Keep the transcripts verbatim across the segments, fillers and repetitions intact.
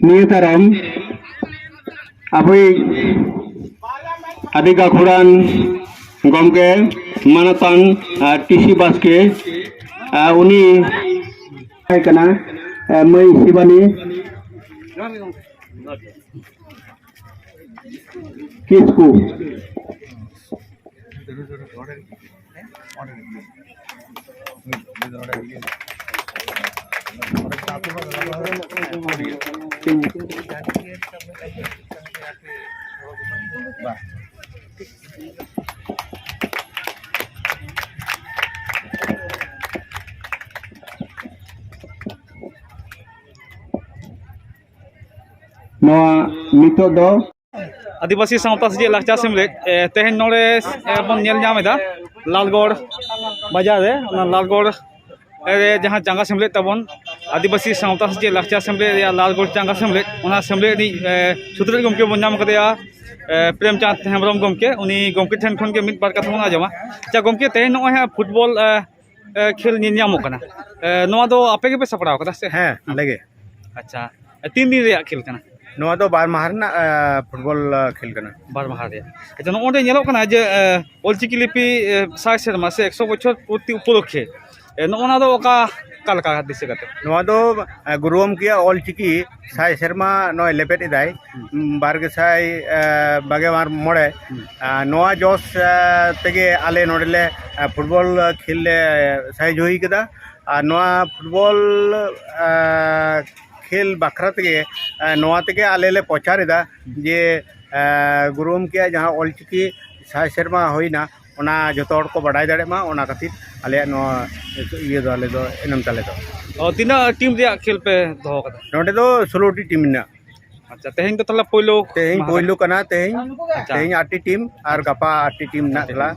ᱱᱤᱭᱟᱹ ᱛᱟᱭᱚᱢ ᱟᱵᱚᱭᱤᱡ ᱟᱹᱰᱤ ᱜᱟᱹᱠᱷᱩᱲᱟᱱ ᱜᱚᱢᱠᱮ ᱢᱟᱱᱚᱛᱟᱱ, ᱟᱨ, ᱴᱤ ᱥᱤ ᱵᱟᱥᱠᱮ, ᱟᱨ, ᱩᱱᱤ ᱛᱟᱦᱮᱸ ᱠᱟᱱᱟ, ᱟᱨ, ᱢᱟᱹᱭ ᱥᱤᱵᱟᱱᱤ ᱠᱤᱥᱠᱩ᱾ ᱱᱚᱣᱟ ᱱᱤᱛᱚᱜ ᱫᱚ ᱟᱹᱫᱤᱵᱟᱹᱥᱤ ᱥᱟᱶᱛᱟ ᱥᱮᱪᱮᱫ ᱞᱟᱠᱪᱟᱨ ᱥᱮᱢᱞᱮᱫ, ᱮ, ᱛᱮᱦᱮᱧ ᱱᱚᱰᱮ, ᱮ, ᱵᱚᱱ ᱧᱮᱞ ᱧᱟᱢ ᱮᱫᱟ ᱞᱟᱞᱜᱚᱲ ᱵᱟᱡᱟᱨ ᱨᱮ, ᱚᱱᱟ ᱞᱟᱞᱜᱚᱲ ᱨᱮ ᱡᱟᱦᱟᱸ ᱪᱟᱸᱜᱟ ᱥᱮᱢᱞᱮᱫ ᱛᱟᱵᱚᱱ, ᱟᱹᱫᱤᱵᱟᱹᱥᱤ ᱥᱟᱶᱛᱟ ᱥᱮᱪᱮᱫ ᱞᱟᱠᱪᱟᱨ ᱥᱮᱢᱞᱮᱫ ᱨᱮᱭᱟᱜ ᱞᱟᱞᱜᱚᱲ ᱪᱟᱸᱜᱟ ᱥᱮᱢᱞᱮᱫ, ᱚᱱᱟ ᱥᱮᱢᱞᱮᱫ ᱨᱤᱱᱤᱡ, ᱮ, ᱥᱩᱛᱨᱮᱛ ᱜᱚᱢᱠᱮ ᱵᱚᱱ ᱧᱟᱢ ᱠᱟᱫᱮᱭᱟ, ᱮ, ᱯᱨᱮᱢᱪᱟᱸᱫᱽ ᱦᱮᱢᱵᱨᱚᱢ ᱜᱚᱢᱠᱮ᱾ ᱩᱱᱤ ᱜᱚᱢᱠᱮ ᱴᱷᱮᱱ ᱠᱷᱚᱱ ᱜᱮ ᱢᱤᱫ ᱵᱟᱨ ᱠᱟᱛᱷᱟ ᱵᱚᱱ ᱟᱸᱡᱚᱢᱟ᱾ ᱟᱪᱪᱷᱟ ᱜᱚᱢᱠᱮ, ᱛᱮᱦᱮᱧ ᱱᱚᱜᱼᱚᱭ ᱦᱟᱸᱜ ᱯᱷᱩᱴᱵᱚᱞ, ᱮ, ᱮ, ᱠᱷᱮᱞ ᱧᱮᱞ ᱧᱟᱢᱚᱜ ᱠᱟᱱᱟ, ᱮ, ᱱᱚᱣᱟ ᱫᱚ ᱟᱯᱮ ᱜᱮᱯᱮ ᱥᱟᱯᱲᱟᱣ ᱠᱟᱫᱟ ᱥᱮ? ᱦᱮᱸ, ᱟᱞᱮ ᱜᱮ᱾ ᱟᱪᱪᱷᱟ, ᱮ, ᱛᱤᱱ ᱫᱤᱱ ᱨᱮᱭᱟᱜ ᱠᱷᱮᱞ ᱠᱟᱱᱟ? ᱱᱚᱣᱟ ᱫᱚ ᱵᱟᱨ ᱢᱟᱦᱟ ᱨᱮᱱᱟᱜ, ᱮ, ᱯᱷᱩᱴᱵᱚᱞ, ᱮ, ᱠᱷᱮᱞ ᱠᱟᱱᱟ᱾ ᱵᱟᱨ ᱢᱟᱦᱟ ᱨᱮᱭᱟᱜ᱾ ᱟᱪᱪᱷᱟ, ᱱᱚᱜᱼᱚᱭ ᱱᱚᱰᱮ ᱧᱮᱞᱚᱜ ᱠᱟᱱᱟ ᱡᱮ, ᱮ, ᱚᱞᱪᱤᱠᱤ ᱞᱤᱯᱤ, ᱮ, ᱥᱟᱭ ᱥᱮᱨᱢᱟ ᱥᱮ ᱮᱠᱥᱚ ᱵᱚᱪᱷᱚᱨ ᱯᱩᱨᱛᱤ ᱩᱯᱚᱞᱚᱠᱠᱷᱮ, ᱮ, ᱱᱚᱜᱼᱚ ᱱᱚᱣᱟ ᱫᱚ ᱚᱠᱟ, ᱚᱠᱟ ᱞᱮᱠᱟ ᱫᱤᱥᱟᱹ ᱠᱟᱛᱮ? ᱱᱚᱣᱟ ᱫᱚ, ᱮ, ᱜᱩᱨᱩ ᱜᱚᱢᱠᱮᱭᱟᱜ ᱚᱞᱪᱤᱠᱤ ᱥᱟᱭ ᱥᱮᱨᱢᱟ ᱱᱚᱜᱼᱚᱭ ᱞᱮᱵᱮᱫ ᱮᱫᱟᱭ, ᱦᱩᱸ᱾ ᱩᱢ, ᱵᱟᱨ ᱜᱮᱥᱟᱭ, ᱮ, ᱵᱟᱜᱮ ᱵᱟᱨ ᱢᱚᱬᱮ᱾ ᱦᱩᱸ᱾ ᱟ, ᱱᱚᱣᱟ ᱡᱚᱥ, ᱮ, ᱛᱮᱜᱮ ᱟᱞᱮ ᱱᱚᱰᱮ ᱞᱮ, ᱮ, ᱯᱷᱩᱴᱵᱚᱞ ᱠᱷᱮᱞ ᱞᱮ ᱥᱟᱭᱤᱡ ᱦᱩᱭ ᱠᱮᱫᱟ᱾ ᱟᱨ ᱱᱚᱣᱟ ᱯᱷᱩᱴᱵᱚᱞ, ᱮ, ᱠᱷᱮᱞ ᱵᱟᱠᱷᱨᱟ ᱛᱮᱜᱮ, ᱮ, ᱱᱚᱣᱟ ᱛᱮᱜᱮ ᱟᱞᱮ ᱞᱮ ᱯᱨᱚᱪᱟᱨ ᱮᱫᱟ ᱡᱮ, ᱮ, ᱜᱩᱨᱩ ᱜᱚᱢᱠᱮᱭᱟᱜ ᱡᱟᱦᱟᱸ ᱚᱞᱪᱤᱠᱤ ᱥᱟᱭ ᱥᱮᱨᱢᱟ ᱦᱩᱭᱱᱟ, ᱚᱱᱟ ᱡᱚᱛᱚ ᱦᱚᱲ ᱠᱚ ᱵᱟᱰᱟᱭ ᱫᱟᱲᱮᱭᱟᱜ ᱢᱟ, ᱚᱱᱟ ᱠᱷᱟᱹᱛᱤᱨ ᱟᱞᱮᱭᱟᱜ ᱱᱚᱣᱟ ᱤᱭᱟᱹ ᱫᱚ, ᱟᱞᱮ ᱫᱚ ᱮᱱᱮᱢ ᱛᱟᱞᱮ ᱫᱚ᱾ ᱚ, ᱛᱤᱱᱟᱹᱜ ᱴᱤᱢ ᱨᱮᱭᱟᱜ ᱠᱷᱮᱞ ᱯᱮ ᱫᱚᱦᱚ ᱠᱟᱫᱟ? ᱱᱚᱰᱮ ᱫᱚ ᱥᱳᱞᱳ ᱴᱤ ᱴᱤᱢ ᱢᱮᱱᱟᱜᱼᱟ᱾ ᱟᱪᱪᱷᱟ, ᱛᱮᱦᱮᱧ ᱫᱚ ᱛᱟᱦᱚᱞᱮ ᱯᱳᱭᱞᱳ ᱛᱮᱦᱮᱧ ᱢᱟᱦᱟ ᱯᱳᱭᱞᱳ ᱠᱟᱱᱟ᱾ ᱛᱮᱦᱮᱧ, ᱟᱪᱪᱷᱟ᱾ ᱛᱮᱦᱮᱧ ᱟᱴ ᱴᱤ ᱴᱤᱢ ᱟᱨ ᱜᱟᱯᱟ ᱟᱴ ᱴᱤ ᱴᱤᱢ ᱢᱮᱱᱟᱜ ᱟᱴ ᱴᱤ ᱠᱷᱮᱞᱟ᱾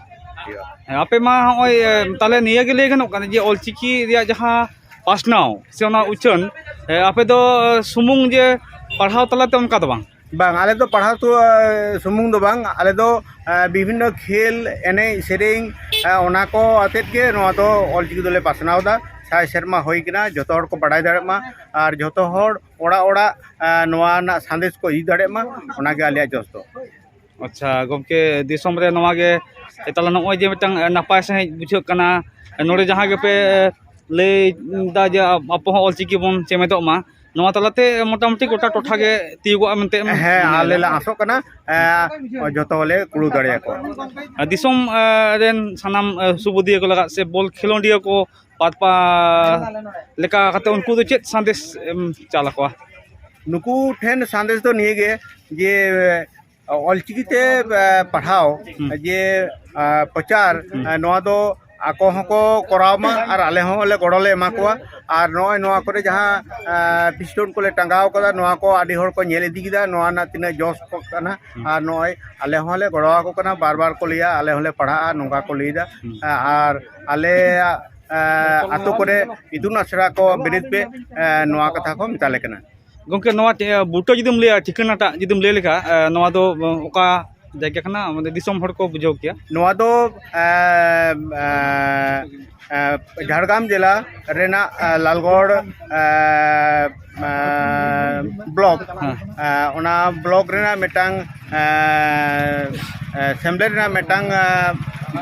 ᱦᱮᱸ, ᱟᱯᱮ ᱢᱟ ᱦᱚᱸᱜᱼᱚᱭ, ᱮ, ᱛᱟᱦᱚᱞᱮ ᱱᱤᱭᱟᱹ ᱜᱮ ᱞᱟᱹᱭ ᱜᱟᱱᱚᱜ ᱠᱟᱱᱟ ᱡᱮ ᱚᱞᱪᱤᱠᱤ ᱨᱮᱭᱟᱜ ᱡᱟᱦᱟᱸ ᱯᱟᱥᱱᱟᱣ ᱥᱮ ᱚᱱᱟ ᱩᱪᱷᱟᱹᱱ, ᱮ, ᱟᱯᱮ ᱫᱚ, ᱮ, ᱥᱩᱢᱩᱝ ᱡᱮ ᱯᱟᱲᱦᱟᱣ ᱛᱟᱞᱟᱛᱮ ᱚᱱᱠᱟ ᱫᱚ ᱵᱟᱝ? ᱵᱟᱝ, ᱟᱞᱮ ᱫᱚ ᱯᱟᱲᱦᱟᱣ ᱛᱚ, ᱮ, ᱥᱩᱢᱩᱝ ᱫᱚ ᱵᱟᱝ, ᱟᱞᱮ ᱫᱚ, ᱮ, ᱵᱤᱵᱷᱤᱱᱱᱚ ᱠᱷᱮᱞ, ᱮᱱᱮᱡ, ᱥᱮᱨᱮᱧ, ᱮ, ᱚᱱᱟ ᱠᱚ ᱟᱛᱮᱫ ᱜᱮ ᱱᱚᱣᱟ ᱫᱚ ᱚᱞᱪᱤᱠᱤ ᱫᱚᱞᱮ ᱯᱟᱥᱱᱟᱣ ᱮᱫᱟ᱾ ᱥᱟᱭ ᱥᱮᱨᱢᱟ ᱦᱩᱭ ᱠᱟᱱᱟ, ᱡᱚᱛᱚ ᱦᱚᱲ ᱠᱚ ᱵᱟᱰᱟᱭ ᱫᱟᱲᱮᱭᱟᱜ ᱢᱟ ᱟᱨ ᱡᱚᱛᱚ ᱦᱚᱲ ᱚᱲᱟᱜ ᱚᱲᱟᱜ ᱱᱚᱣᱟ ᱨᱮᱱᱟᱜ ᱥᱟᱸᱫᱮᱥ ᱠᱚ ᱤᱫᱤ ᱫᱟᱲᱮᱭᱟᱜ ᱢᱟ, ᱚᱱᱟᱜᱮ ᱟᱞᱮᱭᱟᱜ ᱡᱚᱥ ᱫᱚ᱾ ᱟᱪᱪᱷᱟ ᱜᱚᱢᱠᱮ, ᱫᱤᱥᱚᱢ ᱨᱮ ᱱᱚᱣᱟ ᱜᱮ ᱛᱟᱦᱚᱞᱮ ᱱᱚᱜᱼᱚᱭ ᱡᱮ ᱢᱤᱫᱴᱟᱝ ᱱᱟᱯᱟᱭ ᱥᱟᱺᱦᱤᱡ ᱵᱩᱡᱷᱟᱹᱜ ᱠᱟᱱᱟ, ᱱᱚᱰᱮ ᱡᱟᱦᱟᱸ ᱜᱮᱯᱮ ᱞᱟᱹᱭ ᱫᱟ ᱡᱮ ᱟᱵᱚ ᱦᱚᱸ ᱚᱞᱪᱤᱠᱤ ᱵᱚᱱ ᱪᱮᱢᱮᱫᱚᱜ ᱢᱟ, ᱱᱚᱣᱟ ᱛᱟᱞᱟᱛᱮ ᱢᱚᱴᱟᱢᱩᱴᱤ ᱜᱚᱴᱟ ᱴᱚᱴᱷᱟ ᱜᱮ ᱛᱤᱭᱳᱜᱚᱜᱼᱟ ᱢᱮᱱᱛᱮ ᱮᱢ ᱦᱮᱸ, ᱢᱚᱱᱮᱭᱮᱫᱟ? ᱟᱞᱮ ᱞᱮ ᱟᱥᱚᱜ ᱠᱟᱱᱟ, ᱮᱸ, ᱡᱚᱛᱚ ᱦᱚᱲᱞᱮ ᱠᱩᱲᱟᱹᱣ ᱫᱟᱲᱮᱭᱟᱠᱚᱣᱟ᱾ ᱟᱨ ᱫᱤᱥᱚᱢ, ᱮᱸ, ᱨᱮᱱ ᱥᱟᱱᱟᱢ, ᱮᱸ, ᱥᱩᱵᱩᱫᱤᱭᱟᱹ ᱠᱚ ᱞᱟᱜᱟᱫ ᱥᱮ ᱵᱚᱞ ᱠᱷᱮᱞᱳᱰᱤᱭᱟᱹ ᱠᱚ ᱯᱟᱛᱯᱟ ᱞᱮᱠᱟ ᱠᱟᱛᱮ ᱩᱱᱠᱩ ᱫᱚ ᱪᱮᱫ ᱥᱟᱸᱫᱮᱥ ᱮᱢ ᱪᱟᱞ ᱟᱠᱚᱣᱟ? ᱱᱩᱠᱩ ᱴᱷᱮᱱ ᱥᱟᱸᱫᱮᱥ ᱫᱚ ᱱᱤᱭᱟᱹᱜᱮ ᱡᱮ, ᱚᱞᱪᱤᱠᱤ ᱛᱮ, ᱮ, ᱯᱟᱲᱦᱟᱣ ᱦᱩᱸ᱾ ᱡᱮ, ᱮ, ᱯᱨᱚᱪᱟᱨ, ᱦᱩᱸ᱾ ᱮ, ᱱᱚᱣᱟ ᱫᱚ ᱟᱠᱚ ᱦᱚᱸᱠᱚ ᱠᱚᱨᱟᱣ ᱢᱟ ᱟᱨ ᱟᱞᱮ ᱦᱚᱸ ᱞᱮ ᱜᱚᱲᱚ ᱞᱮ ᱮᱢᱟ ᱠᱚᱣᱟ᱾ ᱟᱨ ᱱᱚᱜᱼᱚᱭ ᱱᱚᱣᱟ ᱠᱚᱨᱮ ᱡᱟᱦᱟᱸ, ᱮ, ᱯᱤᱥᱴᱚᱱ ᱠᱚᱞᱮ ᱴᱟᱸᱜᱟᱣ ᱠᱟᱫᱟ, ᱱᱚᱣᱟ ᱠᱚ ᱟᱹᱰᱤ ᱦᱚᱲ ᱠᱚ ᱧᱮᱞ ᱤᱫᱤ ᱠᱮᱫᱟ, ᱱᱚᱣᱟ ᱨᱮᱱᱟᱜ ᱛᱤᱱᱟᱹᱜ ᱡᱚᱥ ᱠᱚ ᱠᱟᱱᱟ᱾ ᱦᱩᱸ᱾ ᱟᱨ ᱱᱚᱜᱼᱚᱭ ᱟᱞᱮ ᱦᱚᱸᱞᱮ ᱜᱚᱲᱚ ᱟᱠᱚ ᱠᱟᱱᱟ, ᱵᱟᱨ ᱵᱟᱨ ᱠᱚ ᱞᱟᱹᱭᱟ, ᱟᱞᱮ ᱦᱚᱸᱞᱮ ᱯᱟᱲᱦᱟᱜᱼᱟ, ᱱᱚᱝᱠᱟ ᱠᱚ ᱞᱟᱹᱭᱫᱟ᱾ ᱦᱩᱸ᱾ ᱮ, ᱟᱨ ᱟᱞᱮᱭᱟᱜ, ᱮ, ᱟᱛᱳ ᱠᱚᱨᱮ ᱤᱛᱩᱱ ᱟᱥᱲᱟ ᱠᱚ ᱵᱮᱨᱮᱫ ᱯᱮ, ᱮ, ᱱᱚᱣᱟ ᱠᱟᱛᱷᱟ ᱠᱚ ᱢᱮᱛᱟ ᱞᱮ ᱠᱟᱱᱟ᱾ ᱜᱚᱢᱠᱮ, ᱱᱚᱣᱟ ᱪᱮ-, ᱵᱩᱴᱟᱹ ᱡᱩᱫᱤᱢ ᱞᱟᱹᱭᱟ, ᱴᱷᱤᱠᱟᱹᱱᱟᱴᱟᱜ ᱡᱩᱫᱤᱢ ᱞᱟᱹᱭ ᱞᱮᱠᱷᱟᱱ, ᱮ, ᱱᱚᱣᱟ ᱫᱚ, ᱚ, ᱚᱠᱟ ᱡᱟᱭᱜᱟ ᱠᱟᱱᱟ? ᱢᱟᱱᱮ ᱫᱤᱥᱚᱢ ᱦᱚᱲ ᱠᱚ ᱵᱩᱡᱷᱟᱹᱣ ᱠᱮᱭᱟ᱾ ᱱᱚᱣᱟ ᱫᱚ, ᱮ, ᱮ, ᱮ, ᱡᱷᱟᱲᱜᱨᱟᱢ ᱡᱮᱞᱟ ᱨᱮᱱᱟᱜ, ᱮ, ᱞᱟᱞᱜᱚᱲ, ᱮ, ᱮ, ᱵᱞᱚᱠ, ᱦᱮᱸ᱾ ᱮ, ᱚᱱᱟ ᱵᱞᱚᱠ ᱨᱮᱱᱟᱜ ᱢᱤᱫᱴᱟᱝ, ᱮ, ᱮ, ᱥᱮᱢᱞᱮᱫ ᱨᱮᱱᱟᱜ ᱢᱤᱫᱴᱟᱝ, ᱮ,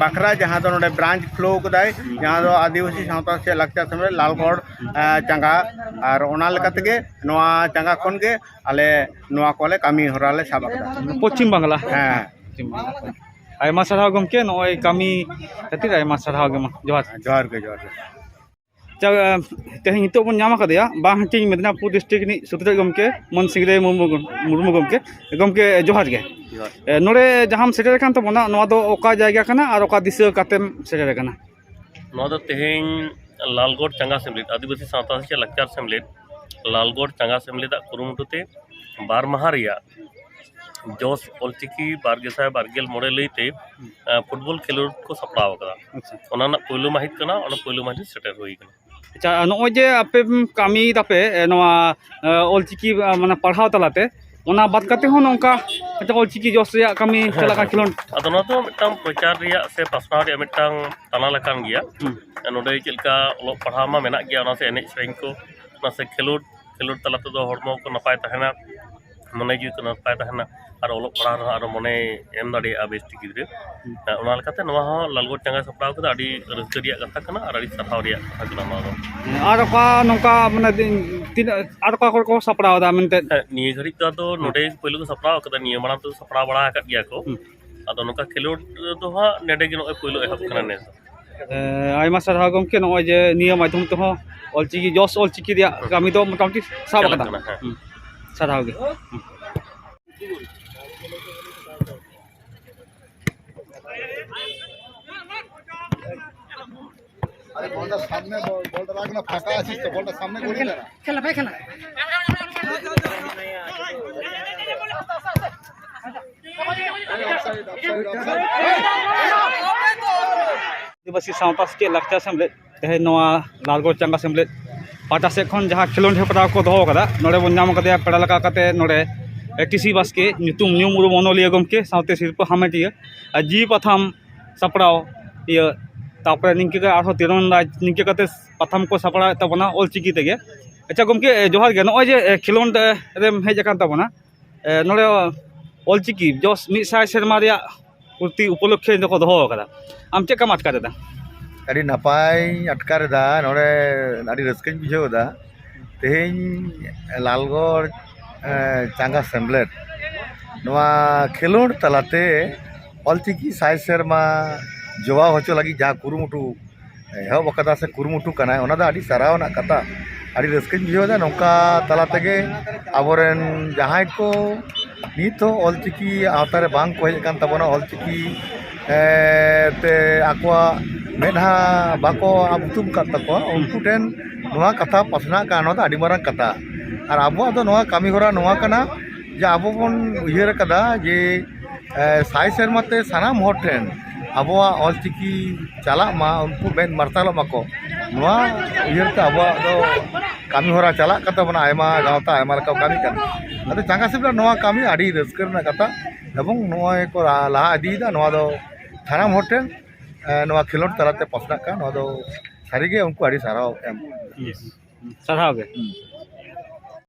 ᱵᱟᱠᱷᱨᱟ, ᱡᱟᱦᱟᱸ ᱫᱚ ᱱᱚᱰᱮ ᱵᱨᱟᱧᱪ ᱠᱷᱩᱞᱟᱹᱣ ᱠᱟᱫᱟᱭ, ᱡᱟᱦᱟᱸ ᱫᱚ ᱟᱹᱫᱤᱵᱟᱹᱥᱤ ᱥᱟᱶᱛᱟ ᱥᱮ ᱞᱟᱠᱪᱟᱨ ᱥᱮᱢᱞᱮᱫ ᱞᱟᱞᱜᱚᱲ, ᱮ, ᱪᱟᱸᱜᱟ᱾ ᱟᱨ ᱚᱱᱟ ᱞᱮᱠᱟ ᱛᱮᱜᱮ ᱱᱚᱣᱟ ᱪᱟᱸᱜᱟ ᱠᱷᱚᱱ ᱜᱮ ᱟᱞᱮ ᱱᱚᱣᱟ ᱠᱚᱞᱮ ᱠᱟᱹᱢᱤ ᱦᱚᱨᱟ ᱞᱮ ᱥᱟᱵ ᱟᱠᱟᱫᱟ᱾ ᱯᱚᱪᱷᱤᱢ ᱵᱟᱝᱞᱟ᱾ ᱦᱮᱸ᱾ ᱯᱚᱪᱷᱤᱢ ᱵᱟᱝᱞᱟ᱾ ᱟᱭᱢᱟ ᱥᱟᱨᱦᱟᱣ ᱜᱚᱢᱠᱮ, ᱱᱚᱜᱼᱚᱭ ᱠᱟᱹᱢᱤ ᱠᱷᱟᱹᱛᱤᱨ ᱟᱭᱢᱟ ᱥᱟᱨᱦᱟᱣ ᱜᱮ ᱢᱟ᱾ ᱡᱚᱦᱟᱨ᱾ ᱡᱚᱦᱟᱨ ᱜᱮ, ᱡᱚᱦᱟᱨ ᱜᱮ᱾ ᱟᱪᱪᱷᱟ, ᱛᱮᱦᱮᱧ ᱱᱤᱛᱚᱜ ᱵᱚᱱ ᱧᱟᱢ ᱟᱠᱟᱫᱮᱭᱟ ᱵᱟᱝ ᱦᱟᱹᱴᱤᱧ ᱢᱮᱫᱽᱱᱟᱯᱩᱨ ᱰᱤᱥᱴᱨᱤᱠᱴ ᱨᱤᱱᱤᱡ ᱥᱩᱛᱨᱮᱛ ᱜᱚᱢᱠᱮ ᱢᱟᱹᱱ ᱥᱤᱝᱨᱟᱹᱭ ᱢᱩᱨᱢᱩ, ᱢᱩᱨᱢᱩ ᱜᱚᱢᱠᱮ᱾ ᱜᱚᱢᱠᱮ, ᱡᱚᱦᱟᱨ ᱜᱮ᱾ ᱡᱚᱦᱟᱨ᱾ ᱮ, ᱱᱚᱰᱮ ᱡᱟᱦᱟᱸᱢ ᱥᱮᱴᱮᱨ ᱟᱠᱟᱱ ᱛᱟᱵᱚᱱᱟ, ᱱᱚᱣᱟ ᱫᱚ ᱚᱠᱟ ᱡᱟᱭᱜᱟ ᱠᱟᱱᱟ ᱟᱨ ᱚᱠᱟ ᱫᱤᱥᱟᱹ ᱠᱟᱛᱮᱢ ᱥᱮᱴᱮᱨ ᱟᱠᱟᱱᱟ? ᱱᱚᱣᱟ ᱫᱚ ᱛᱮᱦᱮᱧ ᱞᱟᱞᱜᱚᱲ ᱪᱟᱸᱜᱟ ᱥᱮᱢᱞᱮᱫ, ᱟᱹᱫᱤᱵᱟᱹᱥᱤ ᱥᱟᱶᱛᱟ ᱥᱮᱪᱮᱫ ᱞᱟᱠᱪᱟᱨ ᱥᱮᱢᱞᱮᱫ, ᱞᱟᱞᱜᱚᱲ ᱪᱟᱸᱜᱟ ᱥᱮᱢᱞᱮᱫᱟᱜ ᱠᱩᱨᱩᱢᱩᱴᱩ ᱛᱮ ᱵᱟᱨ ᱢᱟᱦᱟ ᱨᱮᱭᱟᱜ ᱡᱚᱥ ᱚᱞᱪᱤᱠᱤ ᱵᱟᱨ ᱜᱮᱥᱟᱭ ᱵᱟᱨ ᱜᱮᱞ ᱢᱚᱬᱮ ᱞᱟᱹᱭᱛᱮ, ᱮ, ᱯᱷᱩᱴᱵᱚᱞ ᱠᱷᱮᱞᱳᱰ ᱠᱚ ᱥᱟᱯᱲᱟᱣ ᱟᱠᱟᱫᱟ᱾ ᱟᱪᱪᱷᱟ᱾ ᱚᱱᱟ ᱨᱮᱱᱟᱜ ᱯᱳᱭᱞᱳ ᱢᱟᱹᱦᱤᱛ ᱠᱟᱱᱟ, ᱚᱱᱟ ᱯᱳᱭᱞᱳ ᱢᱟᱹᱦᱤᱛ ᱥᱮᱴᱮᱨ ᱦᱩᱭ ᱟᱠᱟᱱᱟ᱾ ᱟᱪᱪᱷᱟ, ᱱᱚᱜᱼᱚᱭ ᱡᱮ ᱟᱯᱮ ᱠᱟᱹᱢᱤ ᱫᱟᱯᱮ, ᱮ, ᱱᱚᱣᱟ, ᱮ, ᱚᱞᱪᱤᱠᱤ, ᱮ, ᱢᱟᱱᱮ ᱯᱟᱲᱦᱟᱣ ᱛᱟᱞᱟᱛᱮ, ᱚᱱᱟ ᱵᱟᱫ ᱠᱟᱛᱮ ᱦᱚᱸ ᱱᱚᱝᱠᱟ ᱟᱪᱪᱷᱟ, ᱚᱞᱪᱤᱠᱤ ᱡᱚᱥ ᱨᱮᱭᱟᱜ ᱠᱟᱹᱢᱤ ᱪᱮᱫ ᱞᱮᱠᱟ ᱠᱷᱮᱞᱳᱰ? ᱟᱫᱚ ᱱᱚᱣᱟ ᱫᱚ ᱢᱤᱫᱴᱟᱝ ᱯᱨᱚᱪᱟᱨ ᱨᱮᱭᱟᱜ ᱥᱮ ᱯᱟᱥᱱᱟᱣ ᱨᱮᱭᱟᱜ ᱢᱤᱫᱴᱟᱝ ᱛᱟᱞᱟ ᱞᱮᱠᱟᱱ ᱜᱮᱭᱟ᱾ ᱦᱩᱸ᱾ ᱱᱚᱰᱮ ᱪᱮᱫ ᱞᱮᱠᱟ ᱚᱞᱚᱜ ᱯᱟᱲᱦᱟᱣ ᱢᱟ ᱢᱮᱱᱟᱜ ᱜᱮᱭᱟ, ᱚᱱᱟ ᱥᱮ ᱮᱱᱮᱡ ᱥᱮᱨᱮᱧ ᱠᱚ, ᱚᱱᱟ ᱥᱮ ᱠᱷᱮᱞᱳᱰ, ᱠᱷᱮᱞᱳᱰ ᱛᱟᱞᱟ ᱛᱮᱫᱚ ᱦᱚᱲᱢᱚ ᱠᱚ ᱱᱟᱯᱟᱭ ᱛᱟᱦᱮᱱᱟ, ᱢᱚᱱᱮ ᱡᱤᱣᱤ ᱠᱚ ᱱᱟᱯᱟᱭ ᱛᱟᱦᱮᱱᱟ, ᱟᱨ ᱚᱞᱚᱜ ᱯᱟᱲᱦᱟᱣ ᱨᱮᱦᱚᱸ ᱟᱨᱚ ᱢᱚᱱᱮᱭ ᱮᱢ ᱫᱟᱲᱮᱭᱟᱜᱼᱟ ᱵᱮᱥ ᱴᱷᱤᱠ ᱜᱤᱫᱽᱨᱟᱹ᱾ ᱦᱩᱸ᱾ ᱦᱮᱸ, ᱚᱱᱟ ᱞᱮᱠᱟᱛᱮ ᱱᱚᱣᱟ ᱦᱚᱸ ᱞᱟᱞᱜᱚᱲ ᱪᱟᱸᱜᱟ ᱥᱟᱯᱲᱟᱣ ᱠᱟᱫᱟ, ᱟᱹᱰᱤ ᱨᱟᱹᱥᱠᱟᱹ ᱨᱮᱭᱟᱜ ᱠᱟᱛᱷᱟ ᱠᱟᱱᱟ ᱟᱨ ᱟᱹᱰᱤ ᱥᱟᱨᱦᱟᱣ ᱨᱮᱭᱟᱜ ᱠᱟᱛᱷᱟ ᱠᱟᱱᱟ ᱱᱚᱣᱟ ᱫᱚ᱾ ᱟᱨ ᱚᱠᱟ ᱱᱚᱝᱠᱟ ᱢᱟᱱᱮ ᱫᱤᱱ ᱛᱤᱱᱟᱹᱜ ᱟᱨ ᱚᱠᱟ ᱠᱚᱨᱮ ᱠᱚ ᱥᱟᱯᱲᱟᱣ ᱮᱫᱟ ᱢᱮᱱᱛᱮ? ᱦᱮᱸ, ᱱᱤᱭᱟᱹ ᱜᱷᱟᱹᱲᱤᱡ ᱫᱚ ᱟᱫᱚ ᱦᱩᱸ᱾ ᱱᱚᱰᱮ ᱯᱳᱭᱞᱳ ᱠᱚ ᱥᱟᱯᱲᱟᱣ ᱠᱟᱫᱟ, ᱱᱤᱭᱟᱹ ᱢᱟᱲᱟᱝ ᱫᱚ ᱥᱟᱯᱲᱟᱣ ᱵᱟᱲᱟ ᱟᱠᱟᱫ ᱜᱮᱭᱟ ᱠᱚ᱾ ᱦᱩᱸ᱾ ᱟᱫᱚ ᱱᱚᱝᱠᱟ ᱠᱷᱮᱞᱳᱰ ᱫᱚ ᱦᱟᱸᱜ ᱱᱚᱰᱮ ᱜᱮ ᱱᱚᱜᱼᱚᱭ ᱯᱳᱭᱞᱳ ᱮᱦᱚᱵ ᱠᱟᱱᱟ ᱱᱮᱥ ᱫᱚ᱾ ᱮ, ᱟᱭᱢᱟ ᱥᱟᱨᱦᱟᱣ ᱜᱚᱢᱠᱮ, ᱱᱚᱜᱼᱚᱭ ᱡᱮ ᱱᱤᱭᱟᱹ ᱢᱟᱫᱽᱫᱷᱚᱢ ᱛᱮᱦᱚᱸ ᱚᱞᱪᱤᱠᱤ, ᱡᱚᱥ ᱚᱞᱪᱤᱠᱤ ᱨᱮᱭᱟᱜ ᱦᱮᱸ᱾ ᱠᱟᱹᱢᱤ ᱫᱚ ᱢᱚᱴᱟᱢᱩᱴᱤ ᱥᱟᱵ ᱪᱟᱞᱟᱜ ᱟᱠᱟᱫᱟ᱾ ᱠᱟᱱᱟ, ᱦᱮᱸ᱾ ᱦᱩᱸ᱾ ᱥᱟᱨᱦᱟᱣ ᱜᱮ᱾ ᱦᱩᱸ᱾ আরে বলটা সামনে, বল-, বলটা রাখ না, ফাঁকা আছিস তো, বলটা সামনে করি না। খেলা ভাই, খেলা। ᱟᱹᱫᱤᱵᱟᱹᱥᱤ ᱥᱟᱶᱛᱟ ᱥᱮᱪᱮᱫ ᱞᱟᱠᱪᱟᱨ ᱥᱮᱢᱞᱮᱫ ᱛᱮᱦᱮᱧ ᱱᱚᱣᱟ ᱞᱟᱞᱜᱚᱲ ᱪᱟᱸᱜᱟ ᱥᱮᱢᱞᱮᱫ ᱯᱟᱦᱴᱟ ᱥᱮᱫ ᱠᱷᱚᱱ ᱡᱟᱦᱟᱸ ᱠᱷᱮᱞᱳᱰ ᱦᱮᱯᱨᱟᱣ ᱠᱚ ᱫᱚᱦᱚ ᱟᱠᱟᱫᱟ, ᱱᱚᱰᱮ ᱵᱚᱱ ᱧᱟᱢ ᱟᱠᱟᱫᱮᱭᱟ ᱯᱮᱲᱟ ᱞᱮᱠᱟ ᱠᱟᱛᱮ ᱱᱚᱰᱮ ᱴᱤ ᱥᱤ ᱵᱟᱥᱠᱮ, ᱧᱩᱛᱩᱢ ᱧᱩᱢ ᱩᱨᱩᱢ ᱚᱱᱚᱞᱤᱭᱟᱹ ᱜᱚᱢᱠᱮ ᱥᱟᱶᱛᱮ ᱥᱤᱨᱯᱟᱹ ᱦᱟᱢᱮᱴᱤᱭᱟᱹ ᱟᱨ ᱡᱤᱣᱤ ᱯᱟᱛᱷᱟᱢ ᱥᱟᱯᱲᱟᱣ ᱤᱭᱟᱹ, ᱛᱟᱯᱚᱨᱮ ᱱᱤᱝᱠᱟᱹ ᱜᱮ ᱟᱨᱦᱚᱸ ᱛᱤᱨᱚᱱ ᱨᱟᱡᱽ ᱱᱤᱝᱠᱟᱹ ᱠᱟᱛᱮ ᱯᱟᱛᱷᱟᱢ ᱠᱚ ᱥᱟᱯᱲᱟᱣᱮᱫ ᱛᱟᱵᱚᱱᱟ ᱚᱞ ᱪᱤᱠᱤ ᱛᱮᱜᱮ᱾ ᱟᱪᱪᱷᱟ ᱜᱚᱢᱠᱮ, ᱡᱚᱦᱟᱨ ᱜᱮ᱾ ᱱᱚᱜᱼᱚᱭ ᱡᱮ ᱠᱷᱮᱞᱳᱰ ᱨᱮᱢ ᱦᱮᱡ ᱟᱠᱟᱱ ᱛᱟᱵᱚᱱᱟ, ᱮ, ᱱᱚᱰᱮ ᱚᱞᱪᱤᱠᱤ ᱡᱚᱥ ᱢᱤᱫ ᱥᱟᱭ ᱥᱮᱨᱢᱟ ᱨᱮᱭᱟᱜ ᱯᱩᱨᱛᱤ ᱩᱯᱚᱞᱚᱠᱠᱷᱮ ᱫᱚᱠᱚ ᱫᱚᱦᱚ ᱟᱠᱟᱫᱟ, ᱟᱢ ᱪᱮᱫ ᱞᱮᱠᱟᱢ ᱟᱴᱠᱟᱨ ᱮᱫᱟ? ᱟᱹᱰᱤ ᱱᱟᱯᱟᱭᱤᱧ ᱟᱴᱠᱟᱨ ᱮᱫᱟ, ᱱᱚᱰᱮ ᱟᱹᱰᱤ ᱨᱟᱹᱥᱠᱟᱹᱧ ᱵᱩᱡᱷᱟᱹᱣ ᱮᱫᱟ᱾ ᱛᱮᱦᱮᱧ ᱞᱟᱞᱜᱚᱲ, ᱮ, ᱪᱟᱸᱜᱟ ᱥᱮᱢᱞᱮᱫ ᱱᱚᱣᱟ ᱠᱷᱮᱞᱳᱰ ᱛᱟᱞᱟᱛᱮ ᱚᱞᱪᱤᱠᱤ ᱥᱟᱭ ᱥᱮᱨᱢᱟ ᱡᱚᱣᱟᱣ ᱦᱚᱪᱚ ᱞᱟᱹᱜᱤᱫ ᱡᱟᱦᱟᱸ ᱠᱩᱨᱩᱢᱩᱴᱩ ᱮᱦᱚᱵ ᱟᱠᱟᱫᱟ ᱥᱮ ᱠᱩᱨᱩᱢᱩᱴᱩ ᱠᱟᱱᱟᱭ, ᱚᱱᱟ ᱫᱚ ᱟᱹᱰᱤ ᱥᱟᱨᱦᱟᱣ ᱨᱮᱱᱟᱜ ᱠᱟᱛᱷᱟ᱾ ᱟᱹᱰᱤ ᱨᱟᱹᱥᱠᱟᱹᱧ ᱵᱩᱡᱷᱟᱹᱣ ᱮᱫᱟ, ᱱᱚᱝᱠᱟ ᱛᱟᱞᱟ ᱛᱮᱜᱮ ᱟᱵᱚᱨᱮᱱ ᱡᱟᱦᱟᱸᱭ ᱠᱚ ᱱᱤᱛ ᱦᱚᱸ ᱚᱞᱪᱤᱠᱤ ᱟᱣᱛᱟ ᱨᱮ ᱵᱟᱝ ᱠᱚ ᱦᱮᱡ ᱟᱠᱟᱱ ᱛᱟᱵᱚᱱᱟ, ᱚᱞᱪᱤᱠᱤ, ᱮ, ᱛᱮ ᱟᱠᱚᱣᱟᱜ ᱢᱮᱫᱦᱟ ᱵᱟᱠᱚ ᱟᱵ ᱦᱩᱛᱩᱢ ᱟᱠᱟᱫ ᱛᱟᱠᱚᱣᱟ, ᱩᱱᱠᱩ ᱴᱷᱮᱱ ᱱᱚᱣᱟ ᱠᱟᱛᱷᱟ ᱯᱟᱥᱱᱟᱜ ᱠᱟᱱᱟ, ᱱᱚᱣᱟ ᱫᱚ ᱟᱹᱰᱤ ᱢᱟᱨᱟᱝ ᱠᱟᱛᱷᱟ᱾ ᱟᱨ ᱟᱵᱚᱣᱟᱜ ᱫᱚ ᱱᱚᱣᱟ ᱠᱟᱹᱢᱤ ᱦᱚᱨᱟ ᱱᱚᱣᱟ ᱠᱟᱱᱟ ᱡᱮ ᱟᱵᱚ ᱵᱚᱱ ᱩᱭᱦᱟᱹᱨ ᱟᱠᱟᱫᱟ ᱡᱮ ᱮ, ᱥᱟᱭ ᱥᱮᱨᱢᱟ ᱛᱮ ᱥᱟᱱᱟᱢ ᱦᱚᱲ ᱴᱷᱮᱱ ᱟᱵᱚᱣᱟᱜ ᱚᱞᱪᱤᱠᱤ ᱪᱟᱞᱟᱜ ᱢᱟ, ᱩᱱᱠᱩ ᱢᱮᱫ ᱢᱟᱨᱥᱟᱞᱚᱜ ᱢᱟᱠᱚ, ᱱᱚᱣᱟ ᱩᱭᱦᱟᱹᱨ ᱛᱮ ᱟᱵᱚᱣᱟᱜ ᱫᱚ ᱠᱟᱹᱢᱤ ᱦᱚᱨᱟ ᱪᱟᱞᱟᱜ ᱠᱟᱱ ᱛᱟᱵᱚᱱᱟ᱾ ᱟᱭᱢᱟ ᱜᱟᱶᱛᱟ ᱟᱭᱢᱟ ᱞᱮᱠᱟ ᱠᱚ ᱠᱟᱹᱢᱤ ᱠᱟᱱᱟ᱾ ᱟᱫᱚ ᱪᱟᱸᱜᱟ ᱥᱤᱵ ᱨᱮ ᱱᱚᱣᱟ ᱠᱟᱹᱢᱤ ᱟᱹᱰᱤ ᱨᱟᱹᱥᱠᱟᱹ ᱨᱮᱱᱟᱜ ᱠᱟᱛᱷᱟ, ᱮᱵᱚᱝ ᱱᱚᱜᱼᱚᱭ ᱠᱚ ᱞᱟ- ᱞᱟᱦᱟ ᱤᱫᱤᱭᱮᱫᱟ᱾ ᱱᱚᱣᱟ ᱫᱚ ᱥᱟᱱᱟᱢ ᱦᱚᱲ ᱴᱷᱮᱱ, ᱮ, ᱱᱚᱣᱟ ᱠᱷᱮᱞᱳᱰ ᱛᱟᱞᱟᱛᱮ ᱯᱟᱥᱱᱟᱜ ᱠᱟᱱ, ᱱᱚᱣᱟ ᱫᱚ ᱥᱟᱹᱨᱤᱜᱮ ᱩᱱᱠᱩ ᱟᱹᱰᱤ ᱥᱟᱨᱦᱟᱣ ᱮᱢ᱾ ᱥᱟᱨᱦᱟᱣ ᱜᱮ᱾